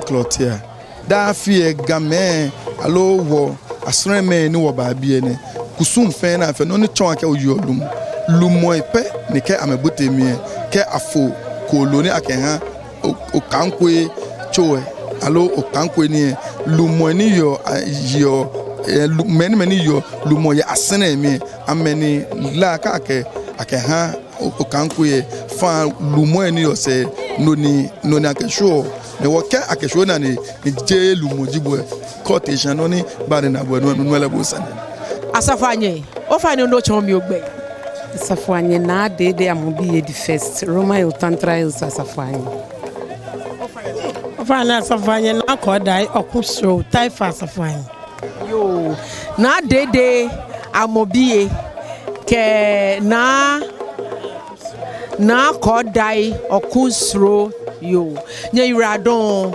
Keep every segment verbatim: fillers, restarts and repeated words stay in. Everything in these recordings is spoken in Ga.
Klɔtea. Daa afi lɛ Gamɛi aloo wɔ Asɛrɛmɛi ni wɔba biɛ nɛɛ, kusum fɛɛ ni afeɔ, nɔ ni tsɔɔ akɛ oyeɔ lumɔ, lumɔi pɛ ni kɛ amɛbote mli lɛ, kɛ afo kooloo ni akɛha o-, Okaŋkwei tso lɛ, aloo Okaŋkwei nii lɛ, lumɔi ni yeɔ, a, yeɔ, ɛ, lu-, mɛi ni, mɛi ni yeɔ lumɔ yɛ Asɛrɛ mli lɛ, amɛnilaa kɛ akɛ, akɛha O-, Okaŋkwei lɛ, fɛɛ lumɔi ni yɔɔ sɛɛ, no ni, no ni akɛshwieɔ. Ni wɔ kɛ akɛshwie naa ni, ni jeee lumɔ ji bo lɛ, kɛ otee shia, nɔ ni baanina bo lɛ, no, no, no lɛ bo sane. Asafoanyɛ, ofainɛ ni otsɔɔ mi ogbɛi. Asafoanyɛ Naa Dede Amobiye the first, Roma Hill, Tantra Hills Asafoanyɛ. Ofainɛ Asafoanyɛ Naa Kɔɔdai Ɔkusro, Taifa Asafoanyɛ. Yoo, Naa Dede Amobiye kɛ Naa, Naa Kɔɔdai Ɔkusro, yoo, nyɛyiwaladɔŋŋ.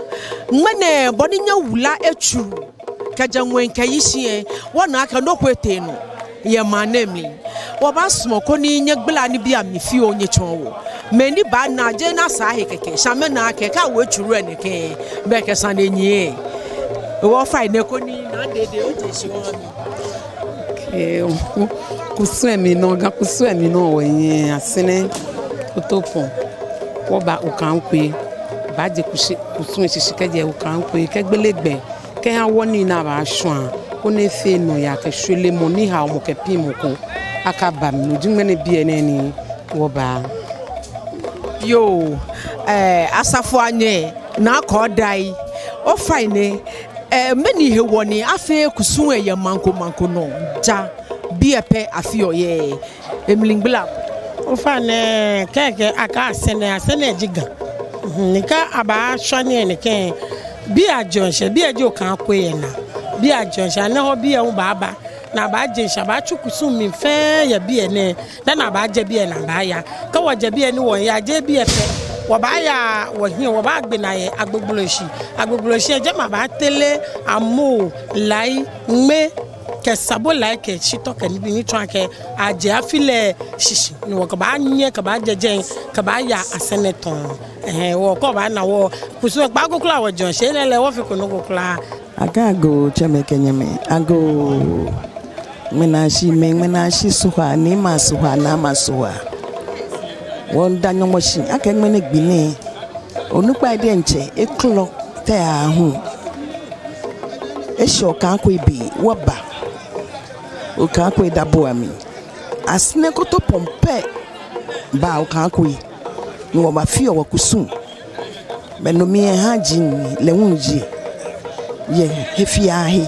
Ŋmɛnɛ bɔ ni nyɛwula etsuru kɛjɛ ŋwɛi kɛyi shi lɛ, wɔna akɛ nɔ ko etee nɔ yɛ maŋ nɛɛ mli. Wɔbaasumɔ koni nyɛgbala nibii amli fioo nyɛtsɔɔ wɔ. Mɛi ni baana, jeee ni asaa he kɛkɛ, shi amɛna akɛ kɛ awo etsuru lɛ nɛkɛ, belɛ kɛ sane nyiɛ. Ofainɛ koni Naa Dede oje shishi oha mi. Okay, kusum lɛ mli nɔ, Ga kusum lɛ mli nɔ wɔyɛ, Asɛrɛ Kotopɔŋ. Wɔba Okaŋkwei, baaje kushi-, kusum lɛ shishi kɛjɛ Okaŋkwei, kɛgbele gbɛ, kɛha wɔ nii ni abaashwã, koni efee nɔyaa kɛ shweremɔ ni haomɔ kɛ piŋmɔ ko akaba mli. No ji ŋmɛnɛ biɛ nɛɛ ni wɔba. Yoo, eh, Asafoanyɛ Naa Kɔɔdai, ofainɛ, eh, mɛni hewɔ ni afeee kusum lɛ yɛ maŋ ko maŋ ko nɔ, ja biɛ pɛ afeɔ yɛ? Emli ŋgbala. Ofainɛ, kɛkɛ akɛɛ Asɛrɛ, Asɛrɛ ji Ga. Mhm, ni kɛ abaashwã nii lɛ nɛkɛ, biɛ ajɛɔ ŋshɛ, biɛ ji Okaŋkwei lɛ naa. Biɛ ajɛɔ ŋshɛ, anɛ hɔ biɛ hu baaba, ni abaaje ŋshɛ, abaatsu kusum mli fɛɛ yɛ biɛ nɛɛ, dani abaajɛ biɛ ni abaaya. Kɛ wɔjɛ biɛ ni wɔyaa, jeee biɛ pɛ, wɔbaaya wɔhiɛ, wɔbaagbe naa yɛ Agbogbloshie. Agbogbloshie lɛ, jɛmɛ abaatere Amoo, Lai, Ŋme kɛ Sabo Lai kɛ Shitɔ kɛ nibii ni tsɔɔ akɛ ajɛ afi lɛ shishi, ni wɔkɛbaanyiɛ, kɛbaajɛ jɛi, kɛbaaya Asɛrɛ tɔŋŋ. Ɛhɛɛ, wɔkɛbaana wɔ kusum lɛ kpaako kwraa wɔjɛɔ ŋshɛ, enɛ lɛ wɔfeko nɔ ko kwraa. Agoo, agoo, tsɛmɛi kɛ nyɛmɛi, agoo. Ŋmɛnɛ ashi mɛi, ŋmɛnɛ ashi Sohaa, niimɛi a Sohaa, naamɛi a Sohaa. Wɔmiida Nyɔŋmɔ shi akɛ ŋmɛnɛ gbi nɛɛ, onukpai diɛŋtsɛ eklɔ tɛ aahu. Eshɛ Okaŋkwei be, wɔba Okaŋkwei dabua mli. Asɛrɛ Kotopɔŋ pɛ ba Okaŋkwei, ni wɔbafeɔ wɔkusum. Belɛ no mli lɛ haaji lɛ hu ji yɛ he fɛɛ he.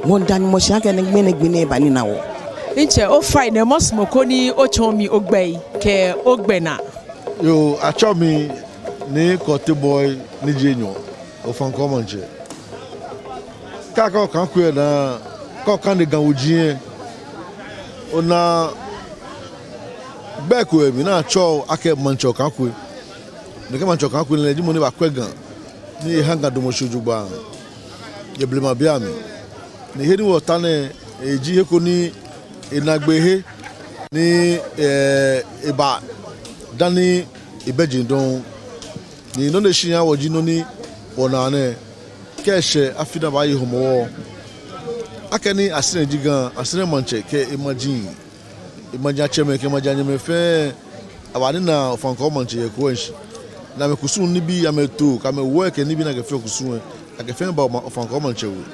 Wɔmiida Nyɔŋmɔ shi akɛ ŋmɛnɛ gbi nɛɛ ebanina wɔ. Ntsɛ, ofainɛ, masumɔ koni otsɔɔ mi ogbɛi kɛ ogbɛnaa. Yoo, atsɛɔ mi Nii Kɔɔte Boi Nii Jei Nyɔ, Ofankɔ Maŋtsɛ. Kɛ akɛɛ Okaŋkwei lɛ naa, kɛ okane Ga wuji lɛ, onaa gbɛi ko yɛ mli ni atsɛɔ akɛ Maŋtsɛ Okaŋkwei. Nɛkɛ Maŋtsɛ Okaŋkwei lɛ ji mɔ ni bakwɛ Ga, ni eha Ga damɔ shi jogbaŋŋ yɛ blema beiaŋ. Ni he ni wɔta nɛɛ, eji he ko ni enaagbee he, ni, eh, eba dani ebɛ jeŋ dɔŋŋ. Ni nɔ ni eshi eha wɔ ji nɔ ni wɔnaa nɛɛ, kɛ eshɛ afi ni abaaye Hɔmɔwɔ, akɛni Asɛrɛ ji Ga, Asɛrɛ Maŋtsɛ kɛ emaji, emaji atsɛmɛi kɛ emaji anyɛmɛi fɛɛ, abaanina Ofankɔ Maŋtsɛ yɛ eko lɛ shishi. Ni amɛkusum nibii, amɛtoo kɛ amɛwɔi kɛ nibii ni akɛfeɔ kusum lɛ, akɛ fɛɛ ba Ofankɔ Maŋtsɛ we.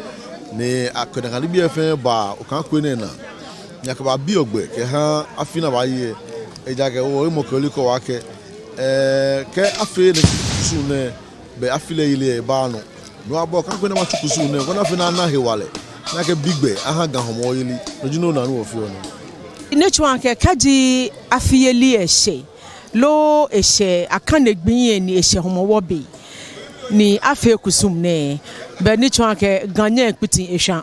Ni akɛ nakai nibii lɛ fɛɛ ba Okaŋkwei nɛɛ naa, ni akɛbabiɔ gbɛ kɛha afi ni abaaye lɛ. Ejaakɛ wɔ hemɔkɛyeli kɛɔ wɔ akɛ, eh, kɛ afeee nɛkɛ kusum nɛɛ, belɛ afi lɛ yeli lɛ ebaaa nɔ. No hewɔ Okaŋkwei ni abatsu kusum nɛɛ, koni afee ni ana hewalɛ, ni akɛbi gbɛ aha Ga Hɔmɔwɔ yeli. No ji nɔ ni wɔfeɔ nɛɛ. Ni etsɔɔ akɛ kɛji afi yeli lɛ shɛ, loo eshɛ akane gbi lɛ ni eshɛ Hɔmɔwɔ be, ni afeee kusum nɛɛ, belɛ ni etsɔɔ akɛ Ga nyɛŋ kpiti eshwã.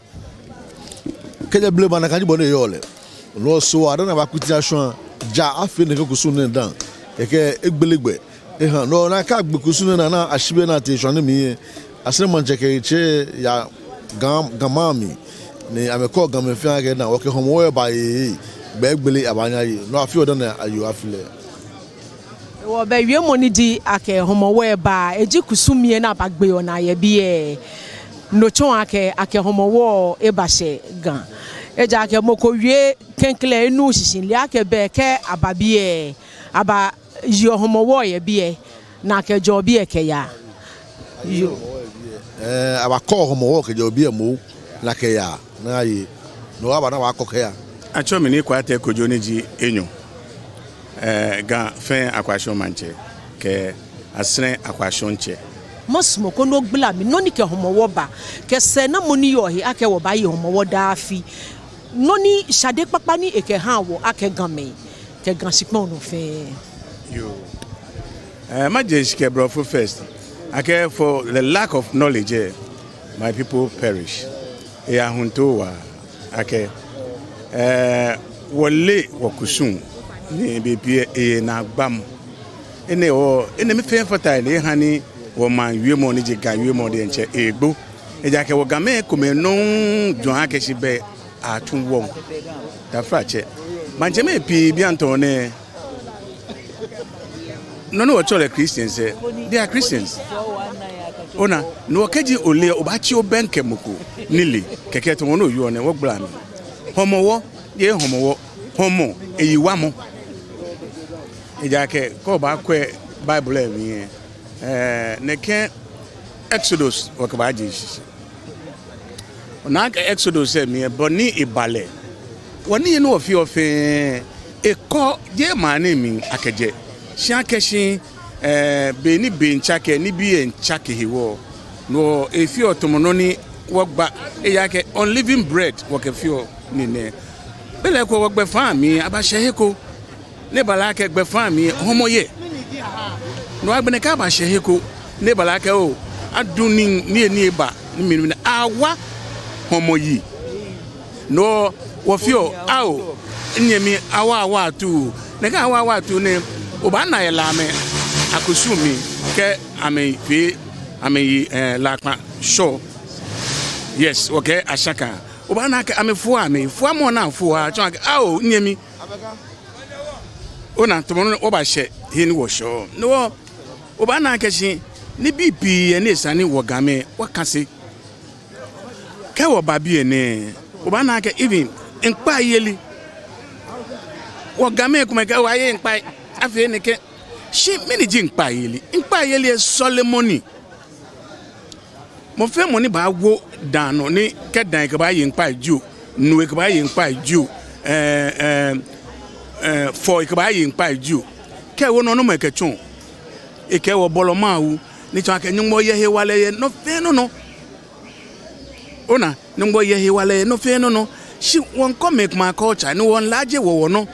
Kɛjɛ blema nakai ji bɔ ni eyɔɔ lɛ. No hewɔ dani abakpiti ashwã, ja afee nɛkɛ kusum nɛɛ dã, kɛkɛ egbele gbɛ eha. No hewɔ ni akɛgbe kusum nɛɛ naa ni ashi be ni atee shwane mli lɛ, Asɛrɛ Maŋtsɛ kɛ etsɛ ya Ga, Ga maŋ mli, ni amɛkɛɔ Gamɛi fɛɛ akɛ naa, wɔkɛ Hɔmɔwɔ lɛ baaye, gbɛ egbele, abaanyɛ aye. No hewɔ afeɔ dani ayeɔ afi lɛ. Wɔbɛ wiemɔ ni ji akɛ Hɔmɔwɔ eba, eji kusum lɛ ni abagbeɔ naa yɛ biɛ. No tsɔɔ akɛ, akɛ Hɔmɔwɔ ebashɛ Ga. Ejaakɛ mɔ ko wie klɛŋklɛŋ enuuu shishi, ele akɛ bɛ kɛ aba biɛ, abayeɔ Hɔmɔwɔ yɛ biɛ, ni akɛjɛɔ biɛ kɛyaa. Yoo. Ɛɛ, abakɔɔ Hɔmɔwɔ kɛjɛɔ biɛ moŋ, ni akɛyaa, ni aye. No hewɔ aba ni abakɔ kɛya. Atsɛɔ mi Nii Kwartei Kojo ni ji enyɔ. Ɛɛ, Ga fɛɛ Akwashɔŋ Maŋtsɛ kɛ Asɛrɛ Akwashɔŋtsɛ. Masumɔ koni ogbala mli nɔ ni kɛ Hɔmɔwɔ ba, kɛ sɛɛnamɔ ni yɔɔ he akɛ wɔbaaye Hɔmɔwɔ daa afi. Nɔ ni shade kpakpa ni ekɛha wɔ akɛ Gamɛi kɛ Ga shikpɔŋ nɔ fɛɛ. Yoo. Ɛɛ, maje shishi kɛ Blɔfo first. Akɛ for the lack of knowledge, eh, my people perish. Eyahuntoo waa akɛ, ɛɛ, wɔle wɔkusum ni bei pii lɛ eye naagbamɔ. Enɛ hewɔ, enɛɛmɛi fɛɛ fata he ni eha ni wɔmaŋ wiemɔ ni ji Ga wiemɔ diɛŋtsɛ egbo. Ejaakɛ wɔ Gamɛi komɛi nɔŋŋ jwɛŋɔ akɛ shi bɛ atsu wɔŋ. Taflatsɛ, maŋtsɛmɛi pii bianɛ tɔɔ nɛɛ, nɔ ni wɔtsɛɔ lɛ Christians lɛ, they are Christians. Ona, ni kɛji ole, obaatsi obɛŋkɛ mɔ ko ni le, kɛkɛ tamɔ nɔ ni oyɔɔ nɛɛ, wɔgbala mli. Hɔmɔwɔ, jeee Hɔmɔwɔ, hɔmɔ, eyiwalamɔ. Ejaakɛ kɛ obaakwɛ Bible lɛ mli lɛ, ɛɛ, nɛkɛ Exodus wɔkɛbaaje shishi. Ona akɛ Exodus lɛ mli lɛ, bɔ ni eba lɛ, wɔniyenii ni wɔfeɔ fɛɛ, ekɔ jeee maŋ nɛɛ mli akɛjɛ. Shi akɛ shi, ɛɛ, be ni be miitsake, nibii miitsake hewɔ, no efeɔ tamɔ nɔ ni wɔgba, ejaakɛ unleavened bread wɔkɛfeɔ nii nɛɛ. Belɛ kwɛ wɔ gbɛfaa mli, abashɛ he ko ni eba lɛ akɛ gbɛfaa mli hɔmɔ yɛ. No agbɛnɛ kɛ abashɛ he ko ni eba lɛ akɛ oo, adu nii, nii, nii eba, ni mli, mli, awa hɔmɔ yi. No wɔfeɔ, ao, nyɛmi, awa, awa atuu. Nɛkɛ awa, awa atuu nɛɛ, obaana yɛ Lamɛi akusum mli, kɛ amɛfee, amɛye, ɛɛ, Lakpa Shɔ. Yes, wɔkɛɛ Ashaka. Obaana akɛ amɛfoɔ, amɛfoɔ, mɔ naa foɔ, atsɔɔ akɛ, ao, nyɛmi. Ona, tamɔ nɔ ni wɔbashɛ he ni wɔshɛɔ. No hewɔ, obaana akɛ shi, nibii pii yɛ ni esa ni wɔ Gamɛi wɔkase. Kɛ wɔba biɛ nɛɛ, obaana akɛ even ŋkpai yeli. Wɔ Gamɛi komɛi kɛɛ wɔyeee ŋkpai, afee nɛkɛ. Shi mɛni ji ŋkpai yeli? Ŋkpai yeli lɛ sɔlemɔ ni. Mɔ fɛɛ mɔ ni baawo daa nɔ ni kɛ daa ekɛbaaye ŋkpai jio, nu ekɛbaaye ŋkpai jio, ɛɛ, ɛɛ, ɛɛ, fɔ ekɛbaaye ŋkpai jio. Kɛ ewo nɔ, namɔ ekɛtsɔɔ? Ekɛɛ wɔ bɔlɔ Mawu, ni tsɔɔ akɛ Nyɔŋmɔ yɛ hewalɛ yɛ nɔ fɛɛ nɔ nɔ. Ona, Nyɔŋmɔ yɛ hewalɛ yɛ nɔ fɛɛ nɔ nɔ. Shi wɔŋkɔmɔ kuma culture ni wɔŋlaaje wɔ wɔnɔ.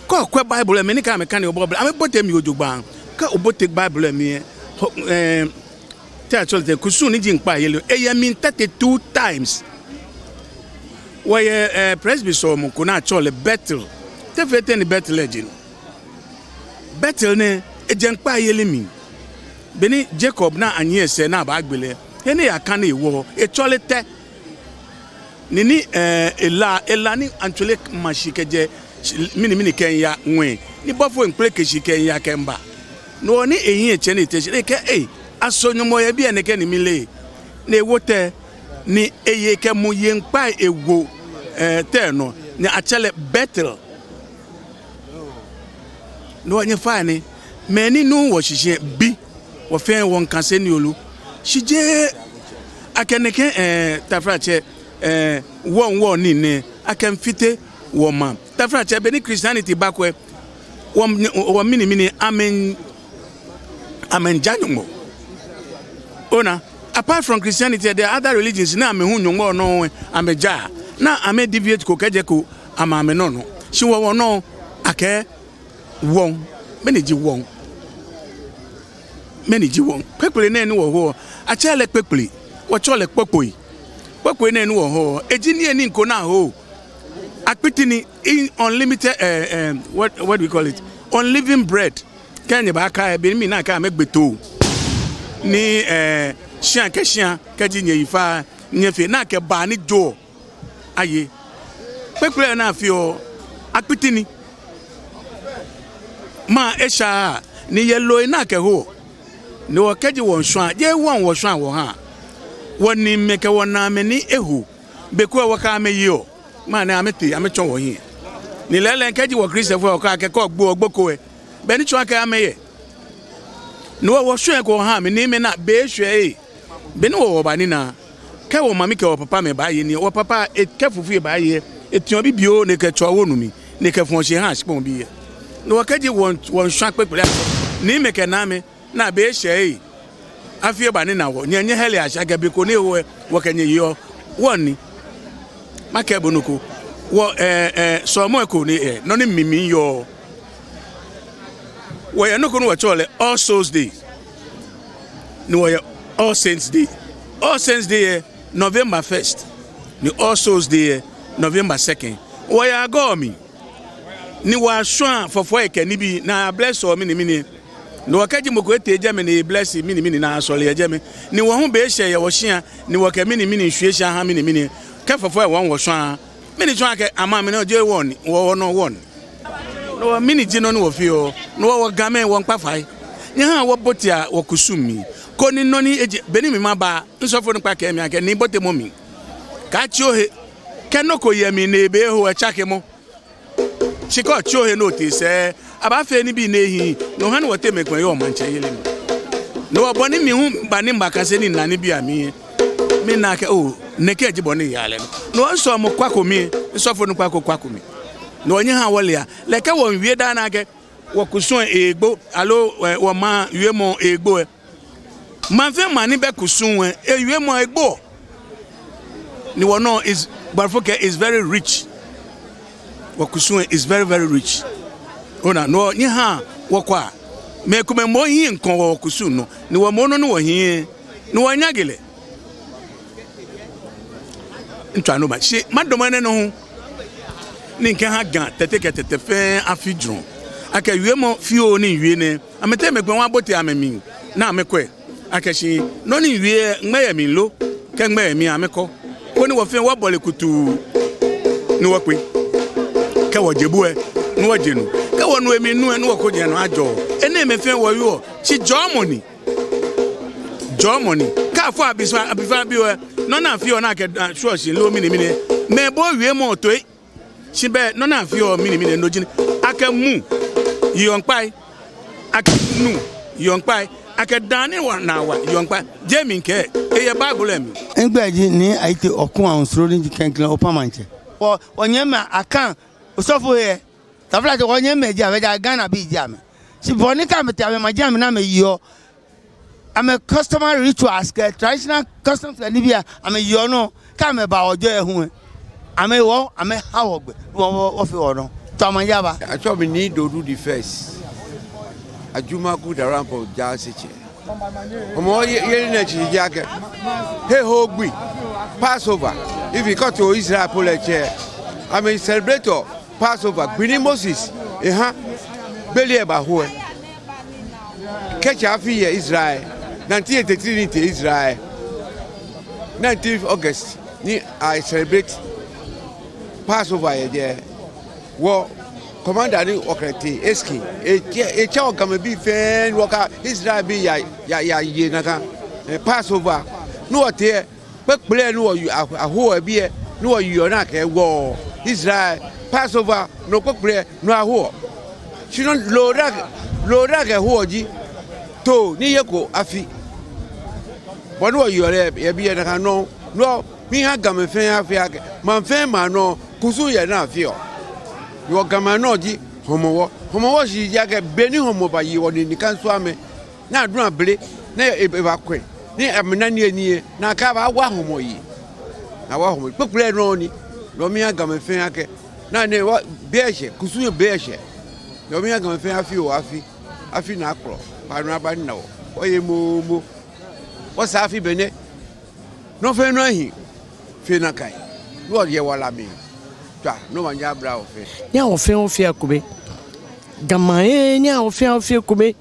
Kɛ okwɛ Bible lɛ mli, ni kɛ amɛkaneɔ Bible, amɛboteɔ mli jogbaŋŋ. Kɛ obote Bible lɛ mli lɛ, hɔ, ɛɛ, te atsɛɔ lɛ tɛŋŋ, kusum ni ji ŋkpai yeli, eyɛ mli thirty-two times. Wɔyɛ, ɛɛ, Presby sɔlemɔ ko ni atsɛɔ lɛ Bethel. Te fee tɛŋŋ ni Bethel lɛ je nɔ? Bethel nɛɛ, ejɛ ŋkpai yeli mli. Beni Jacob na anyiɛ sɛɛ ni abaagbe lɛ, he ni eyakane hewɔ, etsɔle tɛ. Ni ni, ɛɛ, ela, ela ni antsole ma shi kɛjɛ, shi, mɛni mɛni kɛmiiya ŋwɛi, ni bɔfoi miikpeleke shi kɛmiiya kɛmiiba. No hewɔ ni ehiɛ tsɛ ni ete shi, ni ekɛɛ, ei, aso Nyɔŋmɔ yɛ biɛ nɛkɛ ni mileee? Ni ewo tɛ, ni eye kɛ mɔ ye ŋkpai ewo, ɛɛ, tɛ nɔ, ni atsɛ lɛ Bethel. No hewɔ nyɛfainɛ, mɛi ni nuuu wɔshishi lɛ, bi, wɔ fɛɛ wɔŋkase nii lolo. Shi jeee akɛ nɛkɛ, ɛɛ, taflatsɛ, ɛɛ, wɔŋ, wɔŋ nii nɛɛ, akɛmiifite wɔmaŋ. Taflatsɛ, beni Christianity bakwɛ, wɔ, wɔ mɛni mɛni, amɛ, amɛmiija Nyɔŋmɔ. Ona, apart from Christianity, there are other religions ni amɛ hu Nyɔŋmɔ nɔ lɛ amɛjaa. Ni amɛ deviate ko kɛjɛ ko, amɛ amɛnɔ nɔ. Shi wɔ wɔnɔ, akɛ wɔŋ. Mɛni ji wɔŋ? Mɛni ji wɔŋ? Kpekple nɛɛ ni wɔhoɔ, atsɛɔ lɛ kpekple, wɔtsɛɔ lɛ kpokpoi. Kpokpoi nɛɛ ni wɔhoɔ, eji niyenii ko ni ahoɔ. Akpiti ni, in unlimited, eh, eh, what, what do we call it? Unleavened bread. Kɛ nyɛbaakwɛ, be ni mina akɛ amɛgbe too. Ni, eh, shia kɛ shia, kɛji nyɛyi fa, nyɛfee, ni akɛ baa ni joɔ. Aye. Kpekple ni afeɔ, akpiti ni. Maŋ esha ni yɛ loi naa kɛho. Ni wɔ kɛji wɔmiishwa, jeee wɔ wɔshwa wɔha. Wɔniimɛi kɛ wɔnaamɛi ni eho. Be ko lɛ wɔkɛ amɛ yeɔ. Maŋ nɛɛ amɛtee, amɛtsɔ wɔhiɛ. Ni lɛɛlɛŋ kɛji wɔ Kristofoi lɛ wɔkɛɛ akɛ kɛ ogbo, ogbo ko lɛ. Bɛ ni tsɔɔ akɛ amɛyɛ. Ni wɔ wɔshwɛ ko wɔha amɛ ni amɛna be eshwɛ lɛ. Be ni wɔ wɔbanina. Kɛ wɔmami kɛ wɔpapamɛi baaye nii, wɔpapa lɛ ekɛ fufu lɛ baaye, etiɔ bibioo ni ekɛtsɔ wonu mli, ni ekɛfɔ̃ shi ehaa shikpɔŋ bii lɛ. Ni wɔ kɛji wɔ, wɔmiishwa kpekple lɛ, niimɛi kɛ naamɛi, ni be eshɛ lɛ, afi lɛ banina wɔ, nyɛ, nyɛhɛle ashi akɛ be ko ni eho lɛ, wɔkɛ nyɛ yeɔ, wɔ ni. Makɛɛ bo nɔ ko, wɔ, ɛɛ, ɛɛ, sɔlemɔ ko ni, ɛɛ, nɔ ni mi, miyɔɔ. Wɔyɛ nɔ ko ni wɔtsɛɔ lɛ All Souls Day. Ni wɔyɛ All Saints Day. All Saints Day lɛ November first. Ni All Souls Day lɛ November second. Wɔyɛ agɔɔ mli. Ni wɔshwaa fɔfɔi kɛ nibii ni ablessɔ mɛni mɛni. Ni wɔ kɛji mɔ ko etee jɛmɛ ni ebless mɛni mɛni ni asɔle yɛ jɛmɛ. Ni wɔ hu be eshɛ yɛ wɔshia. Ni wɔkɛ mɛni mɛni shwie shi aha mɛni mɛni. Kɛ fɔfɔi wɔ wɔshwaa. Mɛni tsɔɔ akɛ amɛ mɛni jeee wɔ ni, wɔ, wɔnɔ wɔ ni. No hewɔ mɛni ji nɔ ni wɔfeɔ, no hewɔ wɔ Gamɛi wɔmiikpa fai. Nyɛhaa wɔbotea wɔkusum mli. Koni nɔ ni eji, be ni mi maba, miosɔfonukpa kɛɛ mi akɛ ni botemɔ mli. Kaatsi ohe, kɛ nɔ ko yɛ mli ni be eho lɛ tsakemɔ. Shi kɛ otsi ohe ni otee sɛɛ, abaafee nibii ni ehiii, no ha ni wɔteŋ mɛi komɛi yɔɔ maŋtsɛyeli mli. No hewɔ bɔ ni mi hu miba ni mibakase ni mina nibii amli lɛ, mina akɛ oo, nɛkɛ ji bɔ ni eyaa lɛ nɔ. No hewɔ misɔlemɔ kpako mi, miosɔfonukpa ko kpako mi. No hewɔ nyɛhaa wɔlea, lɛ kɛ wɔmiiwie daa nɛɛ akɛ, wɔkusum lɛ egbo, aloo, ɛɛ, wɔmaŋ wiemɔ egbo lɛ. Maŋ fɛɛ maŋ ni bɛ kusum lɛ, ewiemɔ egbo. Ni wɔnɔ is, Blɔfo kɛɛ is very rich. Wɔkusum lɛ is very, very rich. Ona, no hewɔ nyɛhaa wɔkwɛa. Mɛi komɛi moŋ hiɛ miikɔ wɔ wɔkusum nɔ. Ni wɔ moŋ nɔ ni wɔhiɛ lɛ, ni wɔnyaŋe lɛ. Miitswa no ba. Shi madamɔ enɛ nɔ hu. Ni mikɛha Ga Tɛte kɛ Tɛtɛ fɛɛ afi jurɔ. Akɛ wiemɔ fioo ni miwie nɛɛ. Amɛteŋ mɛi komɛi wɔbote amɛmli. Ni amɛkwɛ. Akɛ shi nɔ ni miwie lɛ, ŋmɛɛ yɛ mli lo? Kɛ ŋmɛɛ yɛ mli lɛ amɛkɔ. Koni wɔ fɛɛ wɔbɔle kutuu ni wɔkpe. Kɛ wɔje bu lɛ, ni wɔje nu. Kɛ wɔnu emli nu lɛ, ni wɔkojee nɔ ajɔ. Enɛɛmɛi fɛɛ wɔwieɔ. Shi jɔɔmɔ ni. Jɔɔmɔ ni. Kɛ afɔ abifao, abifao abii lɛ, nɔ ni afeɔ ni akɛ, ah, shwieɔ shi lo mɛni mɛni. Mɛɛ bo wiemɔ toi. Shi bɛ nɔ ni afeɔ mɛni mɛni no ji nɛɛ. Akɛ mu yeɔ ŋkpai. Akɛ nu yeɔ ŋkpai. Akɛ daa ni wɔnaa wa yeɔ ŋkpai. Jeee mikɛɛ, eyɛ Bible lɛ mli. Migbɛi ji Nii Ayitey Ɔku Awusro ni ji klɛŋklɛŋ Opa Maŋtsɛ. Wɔ, wɔnyɛmimɛi Akan osɔfoi lɛ. Taflatsɛ wɔnyɛmimɛi ji amɛ, ja Ghanabii ji amɛ. Shi bɔ ni kɛ amɛtee amɛmaji amli ni amɛyeɔ amɛ customary rituals kɛ traditional customs kɛ nibii lɛ, amɛyeɔ nɔ, kɛ amɛba wɔjɔɔ lɛ hu lɛ, amɛwieɔ, amɛhaa wɔ gbɛ, wɔ, wɔ, wɔfeɔ wɔnɔ. Tswa maŋ aba. Atsɛɔ mi Nii Dodu the first. Ajumaku Darampo Jaasetsɛ. Hɔmɔwɔ ye, yeli ni etsi ji akɛ, he hoo gbi, Passover. If you go to Israel po lɛ tsɛ, amɛ celebrate Passover, gbi ni Moses eha gbele lɛ baho lɛ. Kɛ etsɛ afi yɛ Israel, nineteen eighty-three ni etee Israel, nineteenth August ni a celebrate Passover yɛ jɛi. Wɔ commander ni wɔkɛ lɛ tee Erskine, etsɛ, etsɛ wɔ Gamɛi bii fɛɛ ni wɔkɛ Israelbii ya, ya, yaye nakai, eh, Passover. Ni wɔtee lɛ, kpekple ni wɔyi, a, ahoɔ lɛ biɛ, ni wɔyeɔ ni akɛɛ wɔ Israel Passover, no kpekple, no ahoɔ. Shi no loo ni akɛ, loo ni akɛhoɔ ji too ni yeko afi. Bɔ ni wɔyeɔ lɛ yɛ biɛ nakai nɔŋŋ, no miiha Gamɛi fɛɛ afee akɛ, maŋ fɛɛ maŋ nɔ, kusum yɛ ni afeɔ. Wɔ Gamɛi anɔ ji Hɔmɔwɔ. Hɔmɔwɔ shishi ji akɛ, be ni hɔmɔ baye wɔnine kansu amɛ, ni adu abele, ni e, ebakwɛ, ni amɛna niyenii lɛ, ni akɛbaawa hɔmɔ yi. Ni awa hɔmɔ yi. Kpekple nɔŋŋ ni, no miiha Gamɛi fɛɛ akɛ, ni nɛɛ wɔ, be eshɛ, kusum lɛ be eshɛ. No miiha Gamɛi fɛɛ afi oo afi, afi ni akplɔ, kpaanu abanina wɔ. Wɔye moomo. Wɔsaa afi be nɛɛ. Nɔ fɛɛ nɔ ahi fe nakai. Ni wɔye wala mli. Tswa, ni omanye abla wɔ fɛɛ. Nyɛhaa wɔ fɛɛ wɔfea ekome. Gamɛi ee, nyɛhaa wɔ fɛɛ wɔfea ekome.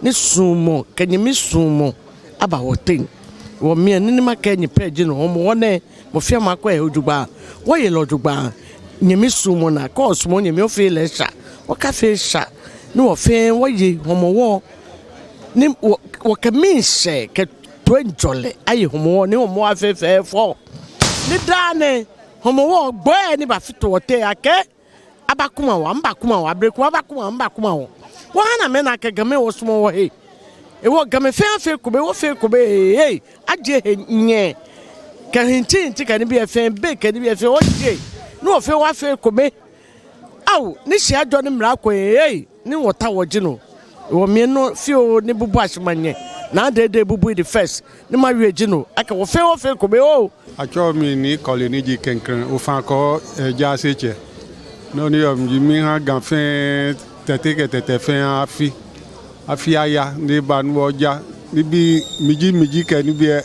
Ni suɔmɔ, kɛ nyɛmi suɔmɔ aba wɔteŋ. Wɔ mli lɛ, nɔ ni makɛɛ nyɛ pɛ ji no, Hɔmɔwɔ nɛɛ, mɔ fɛɛ mɔ akwɛ he jogbaŋŋ. Wɔye lɛ jogbaŋŋ. Nyɛmi suɔmɔ naa, kɛ osumɔɔ nyɛmi ofee lɛ esha. Okafee esha. Ni wɔ fɛɛ wɔye Hɔmɔwɔ. Ni wɔ, wɔkɛ miishɛɛ kɛ toiŋjɔlɛ aye Hɔmɔwɔ, ni Hɔmɔwɔ afee fɛfɛo. Ni daa nɛɛ Hɔmɔwɔ gbɔi ni bafite wɔteŋ akɛ abakuma wɔ, amɛbakuma wɔ, abele ko abakuma wɔ, amɛbakuma wɔ. Wɔhã namɛi naa akɛ Gamɛi wɔsumɔɔ wɔhe. Ehewɔ Gamɛi fɛɛ afee ekome, wɔfee ekome, ee, ajie he nyɛ. Kɛ hinti hinti kɛ nibii fɛɛ, be kɛ nibii fɛɛ, wɔjie. Ni wɔ fɛɛ wɔfee ekome. Ao, ni shi ajɔ ni mla ko, ee, ni wɔtaoɔ ji no. Ehewɔ mi nɔ fioo ni bubu ashi manyɛ. Naa Dede Bubu the first. Ni mawie ji no. Akɛ wɔ fɛɛ wɔfee ekome oo. Atsɛɔ mi Nii Kɔle ni ji Klɛŋklɛŋ Ofankor, ee, Jaasetsɛ. Nɔ ni yɔɔ mli ji mihã Ga fɛɛ, Tɛte kɛ Tɛtɛ fɛɛ afi. Afi aya, ni eba ni wɔja. Nibii miji miji kɛ nibii, ee,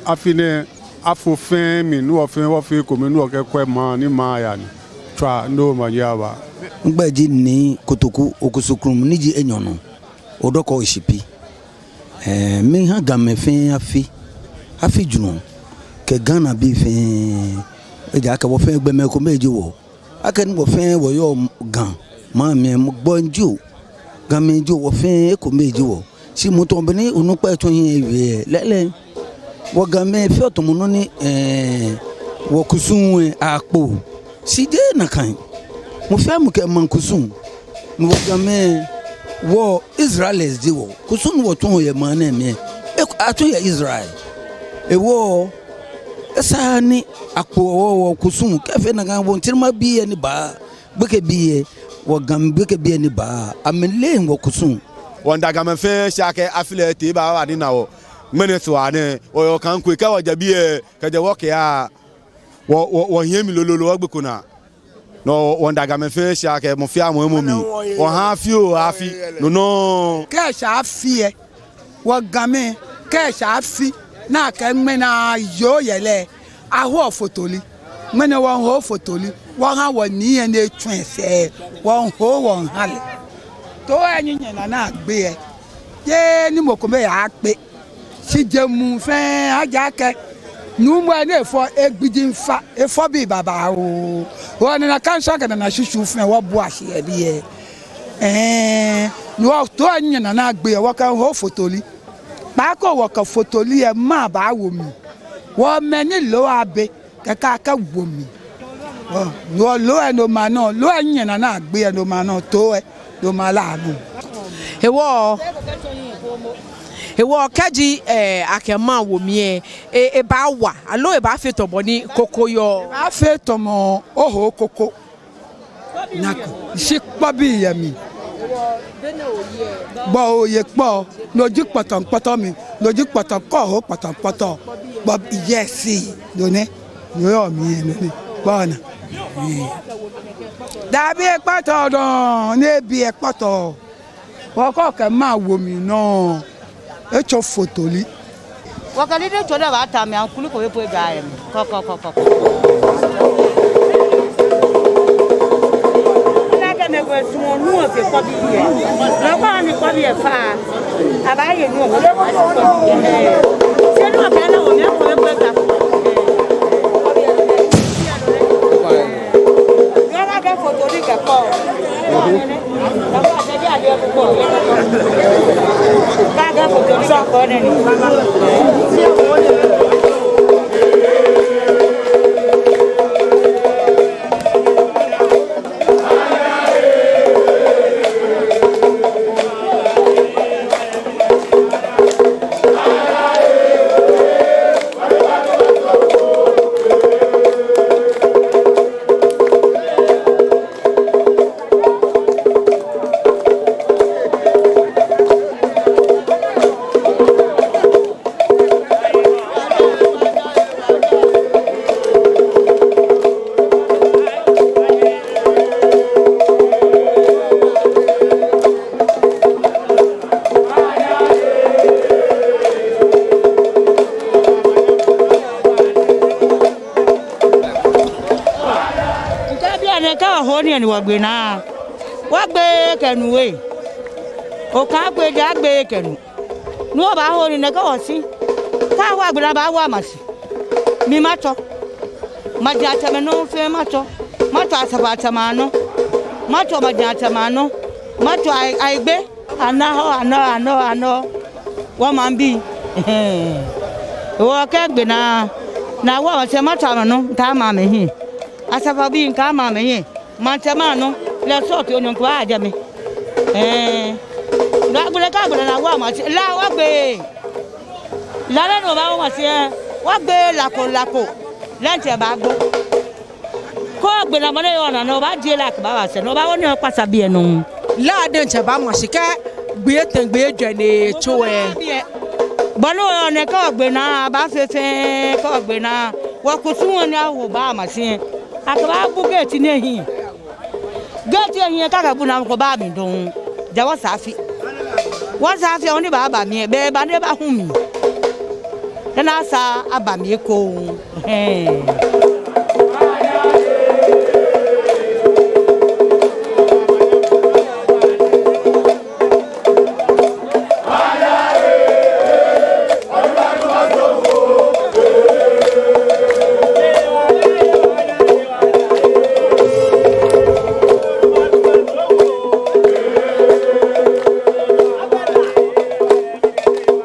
afi nɛɛ afo fɛɛ mli, ni wɔ fɛɛ wɔfee ekome, ni wɔkɛkwɛ maŋ, ni maŋ aya ni tswa, ni omanye aba. Migbɛi ji Nii Kotoku Okusu Krum ni ji enyɔ nɔ. Odɔkɔ Oshipi. Ee, mihã Gamɛi fɛɛ afi, afi jurɔ, kɛ Ghanabii fɛɛ, ejaakɛ wɔ fɛɛ gbɔmɛi ekome ji wɔ. Akɛni wɔ fɛɛ wɔyɔɔ Ga maŋ mli, gbɔi jio, Gamɛi jio, wɔ fɛɛ ekome ji wɔ. Shi mɔ tɔŋ beni onukpa etsɔ hiɛ ewie lɛɛlɛŋ. Wɔ Gamɛi fɛɛ tamɔ nɔ ni, ee, wɔkusum, ee, akpo. Shi jeee nakai. Mɔ fɛɛ mɔ kɛ emaŋ kusum. Ni wɔ Gamɛi, wɔ Israelites ji wɔ. Kusum ni wɔtsuɔ yɛ maŋ nɛɛ mli, ee, atsuɔ yɛ Israel. Ehewɔ, esa ni akpo wɔ, wɔkusum. Kɛ efee nakai, wɔŋtsirima bii lɛ ni baa, gbekɛbii lɛ, wɔ Ga gbekɛbii lɛ ni baa, amɛleee wɔkusum. Wɔmiida Gamɛi fɛɛ shi akɛ afi lɛ etee eba, eba ni ena wɔ. Ŋmɛnɛ sɔɔ nɛɛ, wɔyɔɔ kaŋ ko, kɛ wɔjɛ biɛ, kɛjɛ wɔkɛya, wɔ, wɔ, wɔhiɛ mli lolo lolo, wɔgbeko naa. No, wɔmiida Gamɛi fɛɛ shi akɛ mɔ fɛɛ mɔ emɔ mli. Wɔhã afi oo, afi. No nɔŋŋ. Kɛ eshɛ afi lɛ, wɔ Gamɛi, kɛ eshɛ afi, ni akɛɛ ŋmɛnɛ yoo yɛ lɛ, ahoɔ fotoli. Ŋmɛnɛ wɔŋho fotoli. Wɔhã wɔ Nii lɛ ni etsɔ esɛɛ. Wɔŋho wɔŋhã lɛ. Too lɛ, nyɛnaa ni agbe lɛ. Jeee ni mɔ kome yaakpe. Shi jeŋ muu fɛɛ, ejaakɛ nuumo lɛ ni efɔ egbiji miifa, efɔ bii babaoo. Wɔnina kaŋ sɔŋŋ kɛ nina shishuu fɛɛ, wɔbua shi yɛ biɛ. Ee, ni wɔ too lɛ nyɛnaa ni agbe lɛ, wɔkɛŋho fotoli. Kpaako wɔkɛ fotoli lɛ, maŋ baawo mli. Wɔ mɛi ni loo abɛ, kɛkɛ akɛwo mli. Wɔ, wɔ loo lɛ no maŋ nɔ, loo lɛ nyɛnaa ni agbe lɛ no maŋ nɔ, too lɛ no maŋ lɛ nɔ. Ehewɔ, ehewɔ kɛji, ee, akɛ maŋ wo mli lɛ, ee, ebaawa, aloo ebaafee tamɔ bɔ ni koko yɔɔ? Ebaafee tamɔ oho koko. Nako, shi kpɔbii yɛ mli. Bɔ oye kpɔ, no ji kpɔtɔŋkpɔtɔ mli, no ji kpɔtɔŋ kɔ ho kpɔtɔŋkpɔtɔ. Kpɔ, yes, no nɛ, no yɔɔ mli yɛ no nɛ, kpɔ na. Ee. Dabi ekpɔtɔɔ dɔŋŋ, ni ebi ekpɔtɔɔ. Wɔkɔ kɛ maŋ wo mli nɔ. Etsɔ fotoli. Wɔkɛ lɛ ni tsɔ dɛ baata mli, aŋkuli ko bɛ po ega yɛ mli. Kɔ, kɔ, kɔ, kɔ, kɔ. Ona akɛ mɛi komɛi sumɔɔɔ ni wɔfee kpɔbii lɛ. Nɔ ko ni kpɔbii lɛ fa. Abaaye nu wɔ. Shi ni wɔkɛ lɛ wɔ mli, aŋkuli ko bɛ po ega. Yɔɔ na akɛ fotoli kɛ kɔ. Nte biɛ nɛɛ kɛ wɔho nii ni wɔgbe naa. Wɔgbe kɛ nu we. Okagbe ja gbe kɛ nu. Ni wɔbaaho nii nɛɛ kɛ wɔshi. Kɛ wɔgbe naa baawo mashi. Mi matsɔ. Maji atsɛmɛi nɔ fɛɛ matsɔ. Matsɔ asafoiatsɛmɛi anɔ. Matsɔ maji atsɛmɛi anɔ. Matswa Ai-, Aigbe. Anɔ, anɔ, anɔ, anɔ. Wɔmaŋbii. Ehɛɛ. Wɔkɛ gbɛ naa. Naa wɔ, wɔsɛɛ matswa amɛnɔ, ŋkɛ amɛ hiɛ. Asafobii, ŋkɛ amɛ hiɛ. Maŋtsɛmɛi anɔ. Lɛ sɔɔto nyɔŋ kpa ajɛ mli. Ehɛɛ. Naa gbɛ lɛ ka gbɛ naa wɔ ma si. La wɔgbe. La lɛ nɔ ba wɔ ma si. Wɔgbe la ko, la ko. Lɛ ŋtsɛ ba gbo. Kɛ ogbe naa mɔ ni yɔɔ naa nɔ, obaajie la kɛba wɔsɛɛ nɔ, obaawo ni okpasa biɛ nɔ. La diɛŋtsɛ baama shi kɛ gbii etɛ gbii ejwɛ ni etso ɛ. Bɔ ni oyɔɔ nɛɛ kɛ ogbe naa, abaafee fɛɛ kɛ ogbe naa. Wɔkusum ni awo baama shi. Akɛbaabu gate nɛɛ hiɛ. Gate hiɛ kɛ akɛbu naa mɔ ko baamli dɔŋŋ. Ja wɔsɛɛ afi. Wɔsɛɛ afi, wɔ ni baaba mli, be ba ni ebahu mi. Kɛ naa sa aba mli ekoŋŋ. Ehɛɛ.